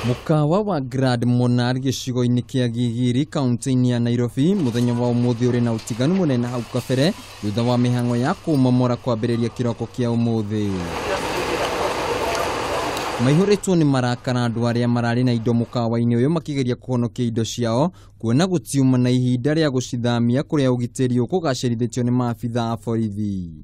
Mũkawa wa Grand Monarch gĩcigo-inĩ kĩa Gigiri kaunti-inĩ ya Nairobi mũthenya wa ũmũthĩ ũrĩ na ũtiganu mũnene hau kabere thutha wa mĩhang'o ya kũmomora kwambĩrĩria kĩroko kĩa ũmũthĩ. Maihũrĩtwo nĩ marakara andũ arĩa mararĩ na indo mũkawa-inĩ ũyũ makĩgeria kũhonokia indo ciao kuona gũtiuma na ihinda rĩa gũcithamia kũrĩa ũgitĩri ũkũgacĩrithĩtio nĩ maabitha a borithi.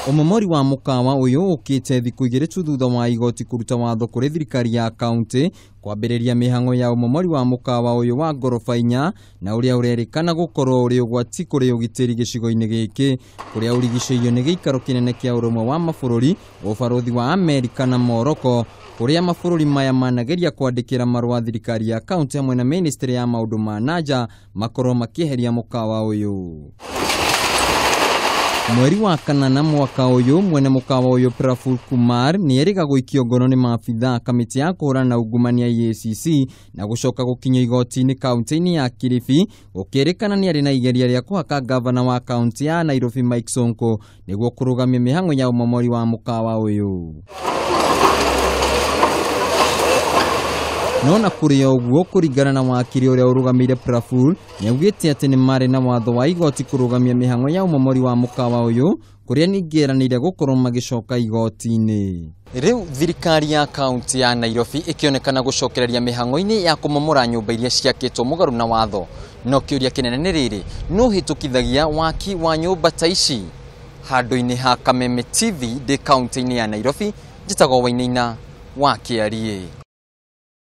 Ũmomori wa mũkawa ũyũ ũkĩte thikũ igĩrĩ tu thutha wa igoti kũruta watho kũrĩ thirikari ya kaunti kwambĩrĩria mĩhang'o ya ũmomori wa mũkawa ũyũ wa ngoroba inya na ũrĩa ũrerĩkana gũkorwo ũrĩ ũgwati kũrĩ ũgitĩri gĩcigo-inĩ gĩkĩ kũrĩa ũrigicĩirio nĩ gĩikaro kĩnene kĩa ũrũmwe wa mabũrũri, ũbarũthi wa Amerika na Morocco, kũrĩa mabũrũri maya manageria kwandĩkĩra marũa thirikari ya kaunti hamwe na ministry ya maũndũ ma nanja makorwo makĩeheria mũkawa ũyũ. Mweri wa kanana mwaka ũyũ mwene mũkawa ũyũ Praful Kumar nĩ erĩga gũikio ngono nĩ maabitha kamĩtĩ ya kũhũrana na ungumania EACC na gũcoka gũkinyio igoti-inĩ kaunti-inĩ ya Kilifi gũkĩrĩkana nĩ arĩ na igeria rĩa kũhaka gavana wa kaunti ya Nairobi Mike Sonko nĩguo kũrũgamia mĩhang'o ya ũmomori wa mũkawa ũyũ. No na kũrĩ ũguo kũringana na wakiri ũrĩa ũrũgamĩire Praful nĩaugĩte atĩ nĩ marĩ na watho wa igoti kũrũgamia mĩhang'o ya ũmomori wa mũkawa ũyũ kũrĩa ningĩ eranĩire gũkorwo magĩcoka igoti-inĩ. Rĩu thirikari ya kaunti ya Nairobi ĩkĩonekana gũcokereria mĩhang'o-inĩ ya kũmomora nyũmba iria ciakĩtwo mũgarũ na watho. No kĩũria kĩnene nĩ rĩrĩ, nũ hĩtũkithagia waki wa nyũmba ta ici? Handũ-inĩ ha Kameme TV ndĩ kaunti-inĩ ya Nairobi, njĩtagwo Wainaina wa Kĩariĩ.